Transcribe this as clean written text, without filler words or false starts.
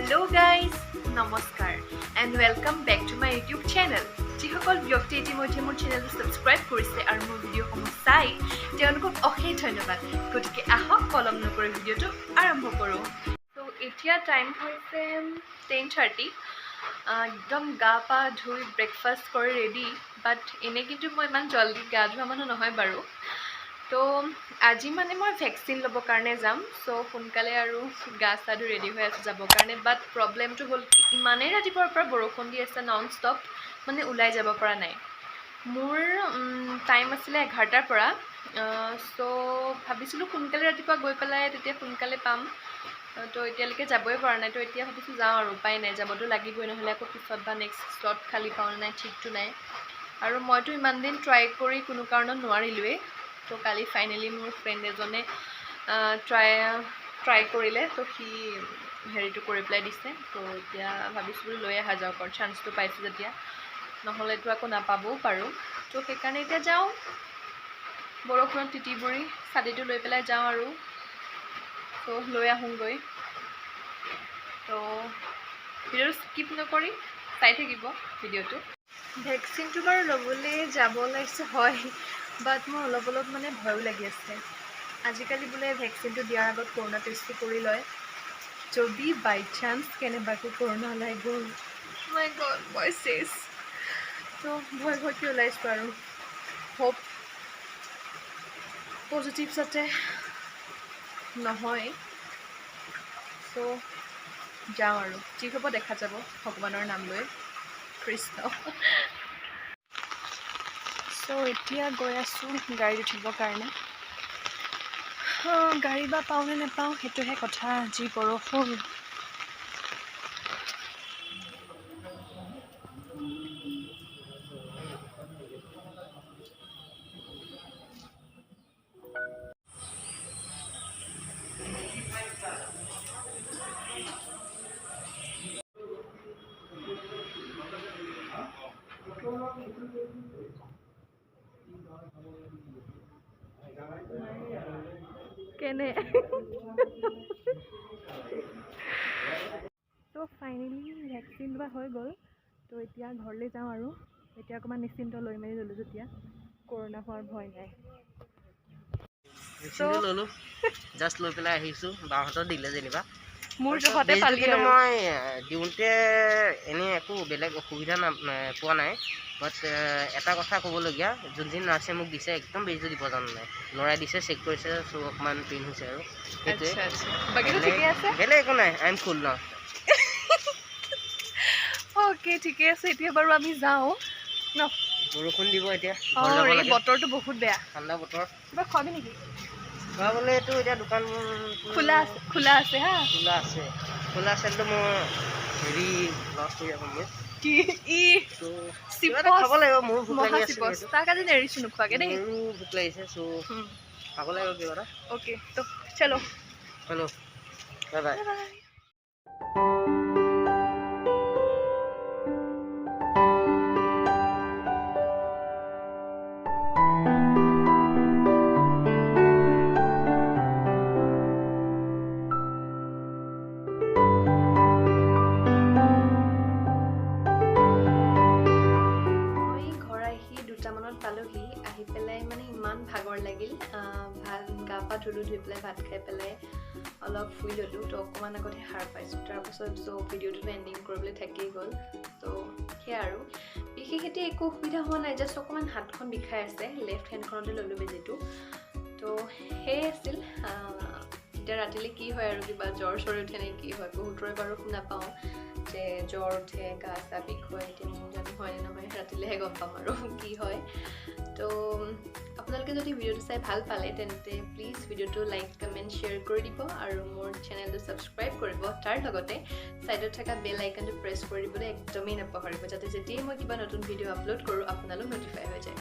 Hello' guys, নমস্কাৰ and welcome back to my YouTube channel. যিসকল ব্যক্তিয়ে ইতিমধ্যে মোৰ চেনেলটো ছাবস্ক্ৰাইব কৰিছে আৰু মোৰ ভিডিঅ'সমূহ চাই, তেওঁলোকক অশেষ ধন্যবাদ। গতিকে আহক, পলম নকৰি ভিডিঅ'টো আৰম্ভ কৰোঁ। ত' এতিয়া টাইম হৈছে 10:30। একদম গা পা ধুই ব্ৰেকফাষ্ট কৰি ৰেডি। বাট এনেই কিন্তু মই ইমান জল্দি গা ধোৱা মানুহ নহয় বাৰু। তো আজি মানে মই ভেকচিন ল'বৰ কাৰণে যাম। চ' সোনকালে আৰু গা চা ধুই ৰেডি হৈ আছোঁ যাবৰ কাৰণে। বাট প্ৰব্লেমটো হ'ল কি, ইমানেই ৰাতিপুৱাৰ পৰা বৰষুণ দি আছে নন ষ্টপ, মানে ওলাই যাব পৰা নাই। মোৰ টাইম আছিলে 11টাৰ পৰা। চ' ভাবিছিলোঁ সোনকালে ৰাতিপুৱা গৈ পেলাই তেতিয়া সোনকালে পাম। তো এতিয়ালৈকে যাবই পৰা নাই। তো এতিয়া ভাবিছোঁ যাওঁ আৰু, উপায় নাই, যাবতো লাগিবই, নহ'লে আকৌ পিছত বা নেক্সট শ্লট খালী পাওঁ নে নাই ঠিকটো নাই। আৰু মইতো ইমান দিন ট্ৰাই কৰি কোনো কাৰণত নোৱাৰিলোৱেই। তো কালি ফাইনেলি মোৰ ফ্ৰেণ্ড এজনে ট্ৰাই ট্ৰাই কৰিলে, তো সি হেৰিটো কৰি পেলাই দিছে। তো এতিয়া ভাবিছোঁ লৈ অহা যাওক আৰু, চান্সটো পাইছোঁ যেতিয়া, নহ'লেতো আকৌ নাপাবও পাৰোঁ। তো সেইকাৰণে এতিয়া যাওঁ, বৰষুণত তিতি বুৰি ছাতিটো লৈ পেলাই যাওঁ আৰু তো লৈ আহোঁগৈ। তো ভিডিঅ'টো স্কিপ নকৰি চাই থাকিব ভিডিঅ'টো। ভেকচিনটো বাৰু ল'বলৈ যাব ওলাইছোঁ হয়, বাট মোৰ অলপ অলপ মানে ভয়ো লাগি আছে। আজিকালি বোলে ভেকচিনটো দিয়াৰ আগত কৰোণা টেষ্টটো কৰি লয়। যদি বাই চান্স কেনেবাকৈ কৰোণা ওলাই গ'ল, মাই গড, মই চেছ। তো ভয় ভয়কৈ ওলাইছোঁ আৰু, হোপ পজিটিভ যাতে নহয়। চ' যাওঁ আৰু, যি হ'ব দেখা যাব, ভগৱানৰ নাম লৈ। কৃষ্ণ। চ' এতিয়া গৈ আছোঁ গাড়ীত উঠিবৰ কাৰণে। গাড়ী বা পাওঁ নে নাপাওঁ সেইটোহে কথা, যি বৰষুণ। কেনে। ত' ফাইনেলি ভেকচিন লোৱা হৈ গ'ল। ত' এতিয়া ঘৰলৈ যাওঁ আৰু এতিয়া অকণমান নিশ্চিন্ত, লৈ মেলি ল'লোঁ যেতিয়া কৰোণা হোৱাৰ ভয় নাই। ভেকচিনটো ল'লোঁ, জাষ্ট লৈ পেলাই আহিছোঁ। বাওঁহাতত দিলে যেনিবা। মোৰ জহতে বেজীটো পালি কিন্তু আৰু। মই দিওঁতে এনেই একো বেলেগ অসুবিধা না পোৱা নাই। বাট এটা কথা ক'বলগীয়া, যোনজনী নাৰ্ছে মোক দিছে, একদম বেজীটো দিব জনা নাই। লৰাই দিছে, চেক কৰিছে, চ' অকণমান পেইন হৈছে আৰু সেইটোৱে। আচ্ছা, বাকীটো ঠিকে আছে? বেলেগ একো নাই, I am cool now. Okay, ঠিকে আছে। এতিয়া বাৰু আমি যাওঁ ন? বৰষুণ দিব এতিয়া, অঁ। ঘৰ যাব এই লাগে। বতৰটো বহুত বেয়া। ঠাণ্ডা বতৰ। কিবা খোৱাবি নেকি? খোৱাবলৈতো এতিয়া দোকান খোলা আছে, খোলা আছে। হা? খোলা আছে, খোলা আছে। তো মোৰ হেৰি লছ হৈ যাব মোৰ। কি ই? ত' কিবা এটা চিপছ। খাব লাগিব, মোৰো ভোক মহা লাগি আছে চিপছ। যিহেতু। তাক আজি নেৰিছোঁ নোখোৱাকে দেই। মোৰো ভোক লাগিছে, চ' খাব লাগিব কিবা এটা। অ'কে, তো চলো। Hello', bye bye. Bye bye. মই ঘৰ আহি 2টামানত পালোহি। আহি পেলাই মানে ইমান ভাগৰ লাগিল। ভাত, গা পা ধুলোঁ, ধুই পেলাই ভাত খাই পেলাই অলপ শুই ল'লোঁ। তো অকণমান আগতহে সাৰ পাইছোঁ। তাৰপাছত চ' ভিডিঅ'টো এণ্ডিং কৰিবলৈ থাকিয়েই গ'ল। ত' সেয়া আৰু, বিশেষ এতিয়া একো অসুবিধা হোৱা নাই, জাষ্ট অকণমান হাতখন বিষাই আছে। লেফ্ট হেণ্ডখনতে ল'লোঁ বেজীটো। তো সেয়ে আছিল। এতিয়া ৰাতিলৈ কি হয় আৰু, কিবা জ্বৰ চৰ উঠে নে কি হয়। বহুতৰে বাৰু শুনা পাওঁ যে জ্বৰ উঠে, গা চা বিষ হয়। এতিয়া মোৰ জানো হয় নে নহয়, ৰাতিলৈহে গম পাম আৰু কি হয়। তো আপোনালোকে যদি ভিডিঅ'টো চাই ভাল পালে, তেন্তে প্লিজ ভিডিঅ'টো লাইক, কমেণ্ট, শ্বেয়াৰ কৰি দিব আৰু মোৰ চেনেলটো ছাবস্ক্ৰাইব কৰিব। তাৰ লগতে ছাইডত থকা বেল আইকনটো প্ৰেছ কৰি দিবলৈ একদমেই নাপাহৰিব, যাতে যেতিয়াই মই কিবা নতুন ভিডিঅ' আপলোড কৰোঁ, আপোনালোক ন'টিফাই হৈ যায়।